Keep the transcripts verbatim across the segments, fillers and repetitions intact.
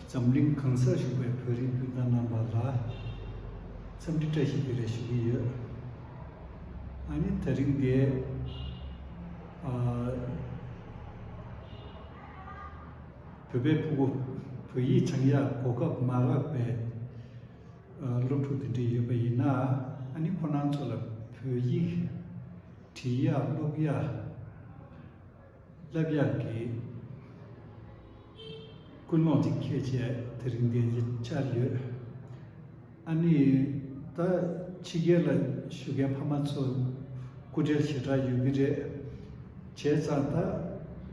འཛམ་གླིང་གང་སར་བཞུགས་པའི་བོད་རིགས་སྤུན་ཟླ་རྣམ་པ་ལ་འཚམས་འདྲི་བཀྲ་ཤིས་བདེ་ལེགས་ཞུ་གི་ཡོད། ཨ་ནི་དེ་རིང་འདི་ཨ་བོད་པའི་ཕྲུ་གུ་བོད་ཡིག་སྦྱང་ཡག་གོ་སྐབས་མ་རག་པའི་ཨ་སློབ་ཕྲུག་དེ་འདྲ་ཡོད་པ་ཡིན་ན། ཨ་ནི་ཁོ་རང་ཚོ་ལ་བོད་ཡིག་འབྲི་ཡག་ཀློག་ཡག་བསླབ་ཡག་གི་ཀུན་སློང་ཅིག་འཁྱེར་བྱས་དེ་རིང་འདིར་འཆར་ཡོད། ཨ་ནི་ད་ཕྱི་རྒྱལ་ལ་བཞུགས་མཁན་ཕ་མ་ཚོ་སྐུ་འབྲེལ་ཞེ་དྲག་ཡོད་ཀྱི་རེད། བྱས་ཙང་ད་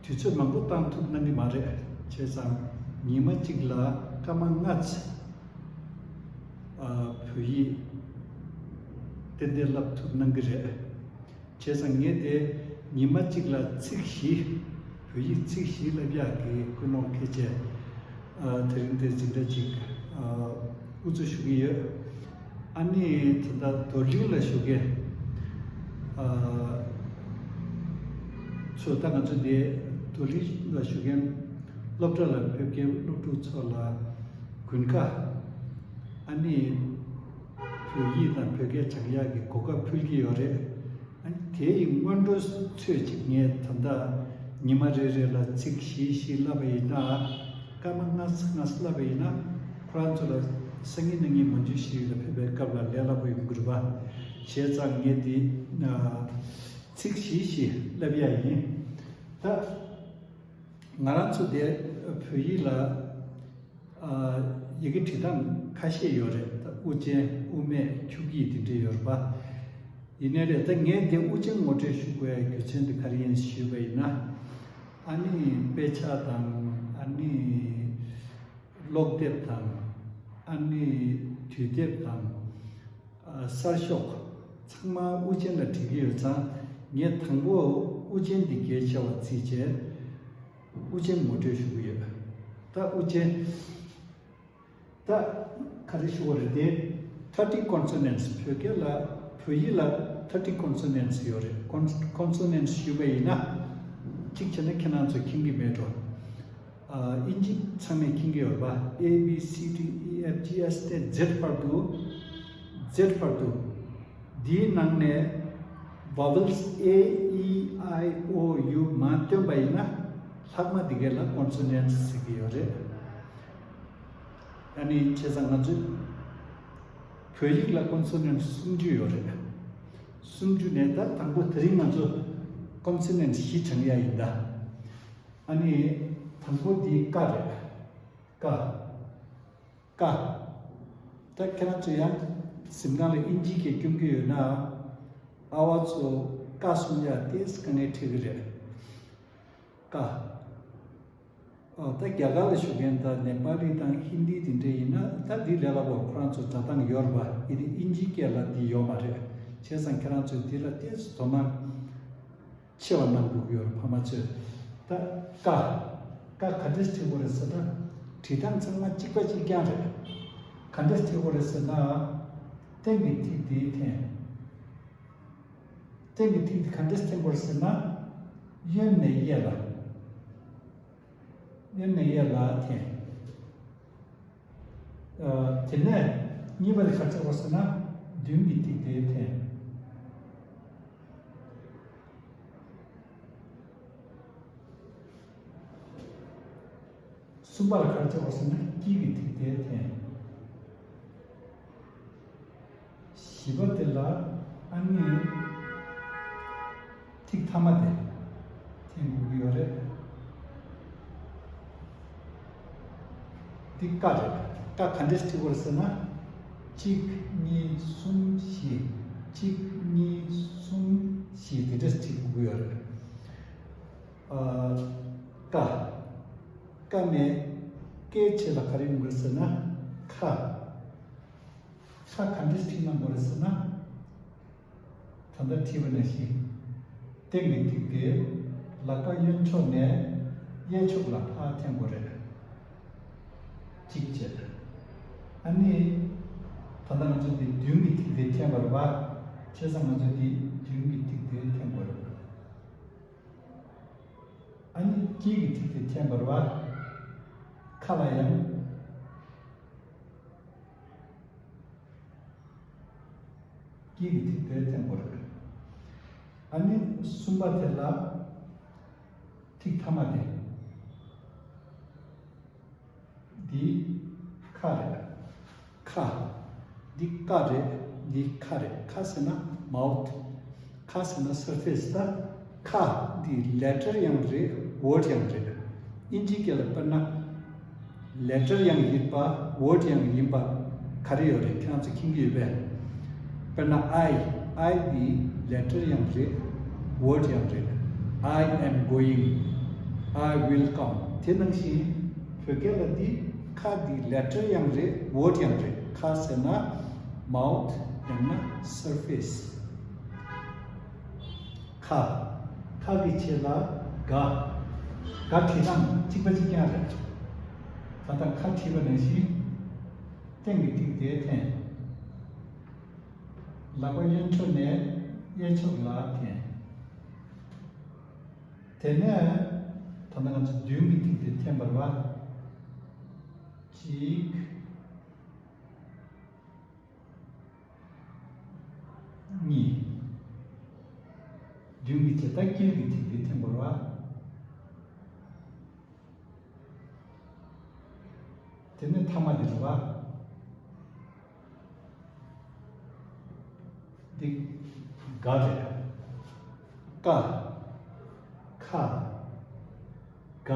དུས་ཚོད་མང་པོ་བཏང་ཐུབ་གནང་གི་མ་རེད། བྱས་ཙང་ཉི་མ་གཅིག་ལ་སྐར་མ་ལྔ་ཙམ་ཨ་བོད་ཡིག་ཏན་ཏན་བསླབ་ཐུབ་གནང་གི་རེད། བྱས་ཙང་ངས་དེ་ཉི་མ་གཅིག་ལ་ཚིག་བཞི། བོད་ཡིག་ཚིག་བཞི་བསླབ་ཡག་གི་ཀུན་སློང་འཁྱེར་བྱས་ཨ་དེ་རིང་དེ་འཛིན་གྲྭ་གཅིག་ཨ་དབུ་འཛུགས་ཞུ་གི་ཡོད། ཨ་ནི་ད་ལྟ་རྡོར་གླིང་ལ་བཞུགས་མཁན་ཨ་ཚོ། ད་ང་ཚོ་དེ་རྡོར་གླིང་ལ་བཞུགས་མཁན་སློབ་གྲྭ་ལ་ཕེབས་མཁན་སློབ་ཕྲུག་ཚོ་ལ་དགུན་ཁ་ཨ་ནི་བོད་ཡིག་དང་བོད་སྐད་སྦྱང་ཡག་གི་གོ་སྐབས་ཕུལ་གྱི་ཡོད་རེད། ཨ་ནི་དེ་ཡི་སྔོན་འགྲོ་ཚོད་ཅིག་ངས་ད་ལྟ་ཉི་མ་རེ་རེ་ལ་ཚིག་བཞི་བཞི་བསླབ་པ་ཡིན་ན། སྐར་མ་ལྔ་ཙམ་ལྔ་ཙམ་བསླབ་པ་ཡིན་ན། ཁོ་རང་ཚོ་ལ་སང་ཉིན་གནངས་ཉིན་མ་འཇུ་ཞིག་ལ་ཕེབས་པའི་སྐབས་ལ་ལས་སླ་པོ་ཡོང་གི་རེད་པ། བྱས་ཙང་ངས་འདི་ཚིག་བཞི་བཞི་བསླབ་ཡག་ཡིན། ད་ང་རང་ཚོ་དེ་བོད་ཡིག་ལ་ཨ་ཡི་གེ་འབྲི་སྟངས་ཁ་ཤས་ཡོད་རེད། ད་དབུ་ཅན། དབུ་མེད། འཁྱུག་ཡིག་དེ་འདྲས་ཡོད་རེད་པ། ཡིན་ནའི་རེད། ད་ངས་འདི་དབུ་ཅན་ངོ་སྤྲོད་ཞུ་དགོས་ཡ་རྒྱུ་མཚན་དེ་ག་རེ་ཡིན་ཞུས་པ་ཡིན་ན། ཨ་ནི་དཔེ་ཆ་དང་། ཨ་ནི་ཀློག་དེབ་དང་། ཨ་ནི་དུས་དེབ་དང་། ཨ་གསར་ཤོག་ཚང་མ་དབུ་ཅན་ལ་འབྲི་གི་ཡོད་ཙང་། ངས་དང་པོ་དབུ་ཅན་འདི་གལ་ཆེ་བ་བརྩིས་བྱས་དབུ་ཅན་ངོ་སྤྲོད་ཞུ་གི་ཡོད། ད་དབུ་ཅན། ད་ག་རེ་ཞུ་བ་རེད་དེ། thirty consonants། བོད་སྐད་ལ། བོད་ཡིག་ལ་thirty consonants་ཡོད་རེད། Cons- consonants་ཞུས་པ་ཡིན་ན། གཅིག་བྱས་ན་ཁྱེད་རང་ཚོས་མཁྱེན་གྱི་མེད་འགྲོ། ཨ་ཨིན་ཇི་ཚང་མས་མཁྱེན་གྱི་ཡོད་རེད་པ། A B C D E F G H དེ་Z་བར་དུ། Z་བར་དུ། འདིའི་ནང་ནས་vowels A E I O U་མར་བཏོན་པ་ཡིན་ན། ལྷག་མ་འདི་གས་ལ་consonants་ཟེར་གྱི་ཡོད་རེད། ཨ་ནི་བྱས་ཙང་ང་ཚོས་བོད་ཡིག་ལ་consonant་སུམ་ཅུ་ཡོད་རེད། སུམ་ཅུ་ནས་ད་དང་པོ་དེ་རིང་ང་ཚོ་consonant་བཞི་སྦྱང་ཡ་ཡིན་ད། ཨ་ནི་དང་པོ་འདི་ཀ་རེད། ཀ། ཀ། ད་ཁྱེད་རང་ཚོ་ཡང་གཟིམ་ཁང་ལ་ཨིན་ཇི་སྐད་སྐྱོན་གྱི་ཡོད་ན། ཨ་བ་ཚོ་ཀ་གསུང་ཡ་ཏོག་ཙམ་དཀའ་ངལ་འཕྲད་ཀྱི་རེད། ཀ། ཨ་ད་རྒྱ་གར་ལ་བཞུགས་མཁན་ད་ནེ་པ་ལི་དང་ཧིན་དི་དེ་འདྲ་ཡིན་ན། ད་འདི་ལས་སླ་པོ་ཁོ་རང་ཚོ་སྒྲ་གདངས་ཡོད་རེད་པ། ཡིན་ནའི་ཨིན་ཇི་སྐད་ལ་འདི་ཡོད་མ་རེད། བྱས་ཙང་ཁྱེད་རང་ཚོས་འདི་ལ་ཏོག་ཙམ་དོ་སྣང་ཆེ་བ་གནང་དགོས་ཀྱི་ཡོད་རེད། ཕ་མ་ཚོས། ད་ཀ། ཀ་ག་འདྲས་བྲིས་དགོས་རེད་ཟེར་ན། བྲིས་སྟངས་ཚང་མ་གཅིག་པ་གཅིག་རྐྱང་རེད། ག་འདྲས་བྲིས་དགོས་རེད་ཟེར་ན། སྟེང་གི་ཐིག་འདིའི་འཐེན། སྟེང་གི་ཐིག་འདི་ག་འདྲས་འཐེན་དགོས་རེད་ཟེར་ན། གཡོན་ནས་གཡས་ལ། གཡོན་ནས་གཡས་ལ་འཐེན། ཨ་དེ་ནས་གཉིས་པ་དེ་ག་རེ་བྱེད་དགོས་ཟེར་ན། མདུན་གྱི་ཐིག་དེ་འཐེན། གསུམ་པ་ལ་ག་རེ་བྱེད་དགོས་ཟེར་ན། དཀྱིལ་གྱི་ཐིག་དེ་འཐེན། བཞི་པ་དེ་ལ་ཨ་ནི་ཐིག་མཐའ་མ་དེ་འཐེན་དགོས་ཀྱི་ཡོད་རེད། འདི་ཀ་རེད། ཀ་ག་འདྲས་བྲིས་དགོས་རེད་ཟེར་ན། གཅིག་གཉིས་གསུམ་བཞི། གཅིག་གཉིས་གསུམ་བཞི་དེ་འདྲས་བྲིས་དགོས་ཀྱི་ཡོད་རེད། ཨ་ཀ། ཀ་ནས་ཀའི་རྗེས་ལ་ག་རེ་ཡོང་གི་རེད་ཟེར་ན། ཁ། ཁ་ག་འདྲས་བྲིས་ན་འགྲིག་གི་རེད་ཟེར་ན། ད་ལྟ་བྲིས་པ་ནང་བཞིན། སྟེང་གི་ཐིག་དེ་ལག་པ་གཡོན་ཕྱོགས་ནས་གཡས་ཕྱོགས་ལ་ཕར་འཐེན་དགོས་རེད། གཅིག་བྱས། ཨ་ནི། ད་ལྟ་ང་ཚོ་འདི་མདུན་གྱི་ཐིག་དེ་འཐེན་པ་རེད་པ། བྱས་ཙང་ང་ཚོ་འདི་མདུན་གྱི་ཐིག་དེ་འཐེན་དགོས་རེད། ཨ་ནི་དཀྱིལ་གྱི་ཐིག་དེ་འཐེན་པ་རེད་པ། ཁ་ལ་ཡང་ དཀྱིལ་གྱི་ཐིག་དེ་འཐེན་དགོས་རེད། ཨ་ནི་གསུམ་པ་དེ་ལ་ཐིག་མཐའ་མ་དེ། འདི་ཁ་རེད། ཁ། འདི་ཀ་རེད། འདི་ཁ་རེད། ཁ་ཟེར་ན་མའུ་ཐི། ཁ་ཟེར་ན་སར་ཕེ་སི། ད་ཁ་འདི་ལེ་ཊར་ཡང་རེད། ཝར་ཌི་ཡང་རེད། དབྱིན་ཇིའི་སྐད་ལ་དཔེར་ན་ལེ་ཊར་ཡང་ཡིན་པ། ཝར་ཌི་ཡང་ཡིན་པ་ག་རེ་ཡོད་རེད། ཁྱེད་རང་ཚོ་མཁྱེན་གྱི་ཡོད་པས། དཔེར་ན་ཨའི། ཨའི་འདི་ལེ་ཊར་ཡང་རེད། ཝར་ཌི་ཡང་རེད། I am going. I will come. དེ་ནང་བཞིན་བོད་སྐད་ལ་འདི་ཁ་འདི་ལེ་ཊར་ཡང་རེད། ཝར་ཌི་ཡང་རེད། ཁ་ཟེར་ན་མའུ་ཐི་ཡང་ན་སར་ཕེ་སི། ཁ། ཁ་གི་ཆེ་ལ་ག། ག་བྲིས་སྟངས་གཅིག་པ་གཅིག་རྐྱང་རེད། ད་ལྟ་ཁ་བྲིས་པ་ནང་བཞིན་སྟེང་གི་ཐིག་དེ་འཐེན། ལག་པ་གཡོན་ཕྱོགས་ནས་གཡས་ཕྱོགས་ལ་འཐེན། དེ་ནས་ད་ལྟ་ང་ཚོ་མདུན་གྱི་ཐིག་དེ་འཐེན་པར་བ། གཅིག་གཉིས། མདུན་གྱི་ཆེ་ད་དཀྱིལ་གྱི་ཐིག་དེ་འཐེན་དགོས་རེད་བ། དེ་ནས་མཐའ་མ་དེ་རེད་བ། འདི་ག་རེད། ཀ་ཁ་ག།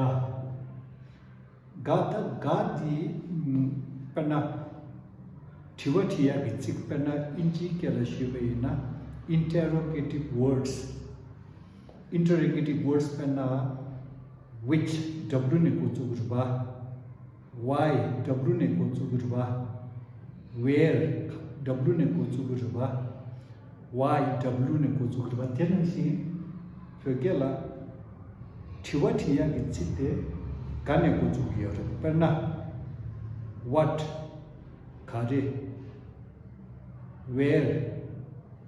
ག་ད་ག་འདི་དཔེར་ན་དྲི་བ་དྲི་ཡག་གི་ཚིག་དཔེར་ན་དབྱིན་ཇིའི་སྐད་ལ་ཞུས་པ་ཡིན་ན་interrogative words། Interrogative words དཔེར་ན་which W ནས་འགོ་བཙུགས་ཀྱི་རེད་བ། Why W ནས་འགོ་བཙུགས་ཀྱི་རེད་བ། Where W ནས་འགོ་བཙུགས་ཀྱི་རེད་བ། Y W ནས་འགོ་བཙུགས་ཀྱི་རེད་བ། དེ་ནང་བཞིན་བོད་སྐད་ལ་དྲི་བ་དྲི་ཡག་གི་ཚིག་དེ་ག་ནས་འགོ་བཙུགས་ཀྱི་ཡོད་རེད། དཔེར་ན་What ག་རེ། Where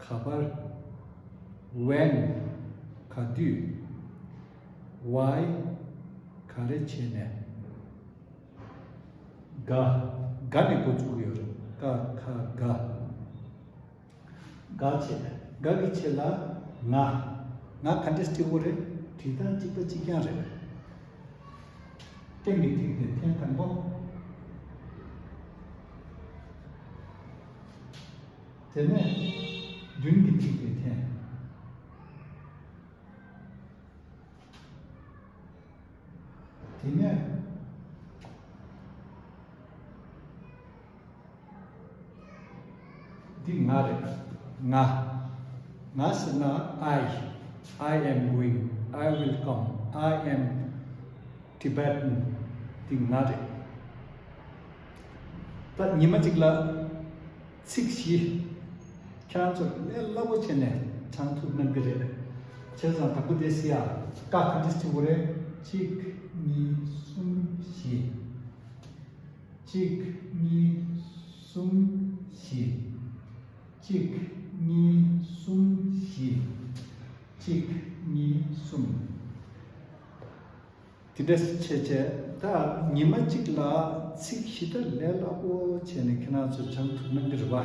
ག་པར། When ག་དུས། Why ག་རེ་བྱས་ནས། ག་ག་ནས་འགོ་བཙུགས་ཡོད་རེད། ཀ་ཁ་ག། ག་བྱས། ག་གི་ཆེ་ལ་ང་། ང་ག་འདྲས་བྲིས་པ་རེད། བྲིས་སྟངས་གཅིག་པ་གཅིག་རྐྱང་རེད། སྟེང་གི་ཐིག་དེ་འཐེན་དང་པོ། དེ་ནས་མདུན་གྱི་ཐིག་དེ་འཐེན། དེ་ནས་འདི་ང་རེད། ང་། ང་ཟེར་ན་I. I am going. I will come. I am Tibetan. འདི་ང་རེད། ད་ཉི་མ་གཅིག་ལ་ཚིག་བཞི། ཁྱེད་རང་ཚོ་ལས་སླ་པོ་བྱས་ནས་སྦྱང་ཐུབ་གནང་གི་རེད། བྱས་ཙང་དང་པོ་དེ་སི་ཡ། ཀ་ག་འདྲས་བྲིས་པ་རེད། གཅིག་གཉིས། གསུམ། བཞི། གཅིག་གཉིས། གསུམ། བཞི། གཅིག་གཉིས། གསུམ། བཞི། གཅིག་གཉིས། གསུམ། དེ་འདྲ་བྱས་བྱས་ད་ཉི་མ་གཅིག་ལ་ཚིག་བཞི་ད་ལས་སླ་པོ་བྱས་ནས་ཁྱེད་རང་ཚོ་སྦྱང་ཐུབ་གནང་གི་རེད་བ།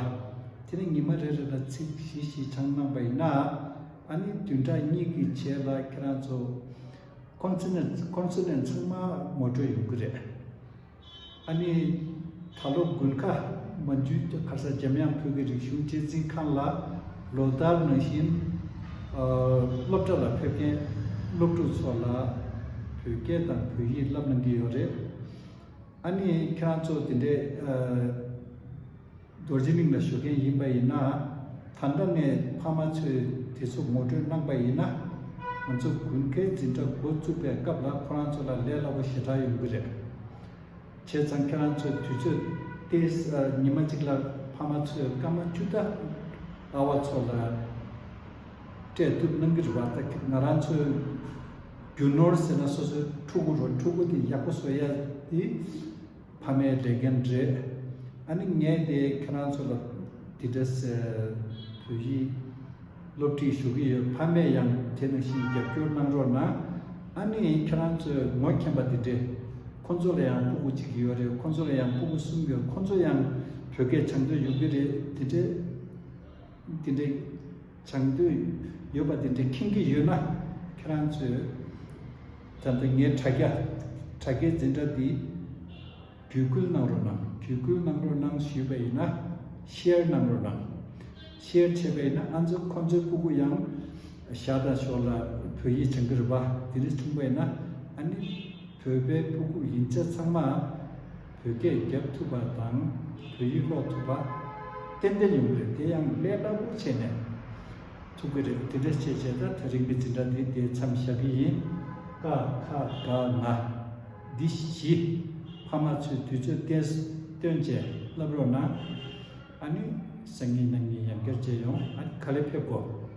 དེ་ནས་ཉི་མ་རེ་རེ་ལ་ཚིག་བཞི་བཞི་སྦྱང་གནང་པ་ཡིན་ན། ཨ་ནི་བདུན་ཕྲག་གཉིས་ཀྱི་རྗེས་ལ་ཁྱེད་རང་ཚོ་consonant consonant ཚང་མ་ངོ་སྤྲོད་ཡོང་གི་རེད། ཨ་ནི་ད་ལོ་དགུན་ཁ་མ་འཇུ་ཁ་ས་འཇམ་དབྱངས་བོད་ཀྱི་རིག་གཞུང་གཅེས་འཛིན་ཁང་ལ་ལོ་ལྟར་ནང་བཞིན་ཨ་སློབ་གྲྭ་ལ་ཕེབས་མཁན་སློབ་ཕྲུག་ཚོ་ལ་བོད་སྐད་དང་བོད་ཡིག་བསླབ་གནང་གི་ཡོད་རེད། ཨ་ནི་ཁྱེད་རང་ཚོ་དེ་འདྲའི་ཨ་རྡོ་རྗེ་གླིང་ལ་བཞུགས་མཁན་ཡིན་པ་ཡིན་ན། ད་ལྟ་ནས་ཕ་མ་ཚོས་དེ་ཚོ་ངོ་སྤྲོད་གནང་པ་ཡིན་ན། ང་ཚོ་དགུན་ཁའི་འཛིན་གྲྭ་འགོ་བཙུགས་པའི་སྐབས་ལ་ཁོ་རང་ཚོ་ལ་ལས་སླ་པོ་ཞེ་དྲག་ཡོང་གི་རེད། བྱས་ཙང་ཁྱེད་རང་ཚོས་དུས་ཚོད་ཏོག་ཙམ་ཉི་མ་གཅིག་ལ་ཕ་མ་ཚོས་སྐར་མ་བཅུ་ད་ཨ་བ་ཚོ་ལ་སྤྲད་ཐུབ་གནང་གི་རེད་བ། ད་ང་རང་ཚོའི་རྒྱུ་ནོར་ཟེར་ན་སོ་སོའི་ཕྲུ་གུ་རེད། ཕྲུ་གུ་དེ་ཡག་པོ་བཟོ་ཡ་དེ་ཕ་མའི་ལས་འགན་རེད། ཨ་ནི་ངས་དེ་ཁྱེད་རང་ཚོ་ལ་དེ་འདྲ་ཟེར། བོད་ཡིག་སློབ་ཁྲིད་ཞུ་གི་ཡོད། ཕ་མས་ཡང་དེ་ནང་བཞིན་རྒྱབ་སྐྱོར་གནང་རོགས་གནང་། ཨ་ནི་ཁྱེད་རང་ཚོས་ངོ་མཁྱེན་པ་དེ་འདྲས། ཁོང་ཚོ་ལ་ཡང་སྤུ་གུ་གཅིག་ཡོད་རེད། ཁོང་ཚོ་ལ་ཡང་སྤུ་གུ་གསུམ་ཡོད། ཁོང་ཚོ་ཡང་བོད་སྐད་སྦྱང་འདོད་ཡོད་ཀྱི་རེད། དེ་འདྲས་ དེ་འདྲའི་སྦྱང་འདོད་ཡོད་པ་དེ་འདྲ་མཁྱེན་གྱི་ཡོད་ན། ཁྱེད་རང་ཚོས་ད་ལྟ་ངའི་དྲ་རྒྱ་དྲ་རྒྱའི་འཛིན་གྲྭ་འདི་བརྒྱུད་སྐུལ་གནང་རོགས་གནང་། བརྒྱུད་སྐུལ་གནང་རོགས་གནང་ཞུས་པ་ཡིན་ན། ཤེར་གནང་རོགས་གནང་། ཤེར་བྱས་པ་ཡིན་ན་ང་ཚོ་ཁོང་ཚོའི་སྤུ་གུ་ཡང་ཞར་དང་ཞོར་ལ་བོད་ཡིག་སྦྱང་གི་རེད་པ། དེ་འདྲ་བྱུང་པ་ཡིན་ན། ཨ་ནི་བོད་པའི་སྤུ་གུ་ཡིན་ཆ་ཚང་མ་བོད་སྐད་རྒྱབ་ཐུབ་པ་དང་བོད་ཡིག་ཀློག་ཐུབ་པ་ཏན་ཏན་ཡོང་གི་རེད། དེ་ཡང་ལས་སླ་པོ་བྱས་ནས་ཐུབ་ཀྱི་རེད། དེ་འདྲ་བྱས་བྱས་ད་དེ་རིང་གི་འཛིན་གྲྭ་འདི་འདིར་མཚམས་བཞག་གི་ཡིན། ཀ་ཁ་ག་ང་འདི་བཞི་ཕ་མ་ཚོས་དུས་ཚོད་བཏོན་བཏོན་བྱས་བསླབ་རོགས་གནང་། ཨ་ནི་སང་ཉིན་གནངས་ཉིན་ཡང་བསྐྱར་མཇལ་ཡོང་། ཨ་ནི་ག་ལེར་ཕེབས་དགོས།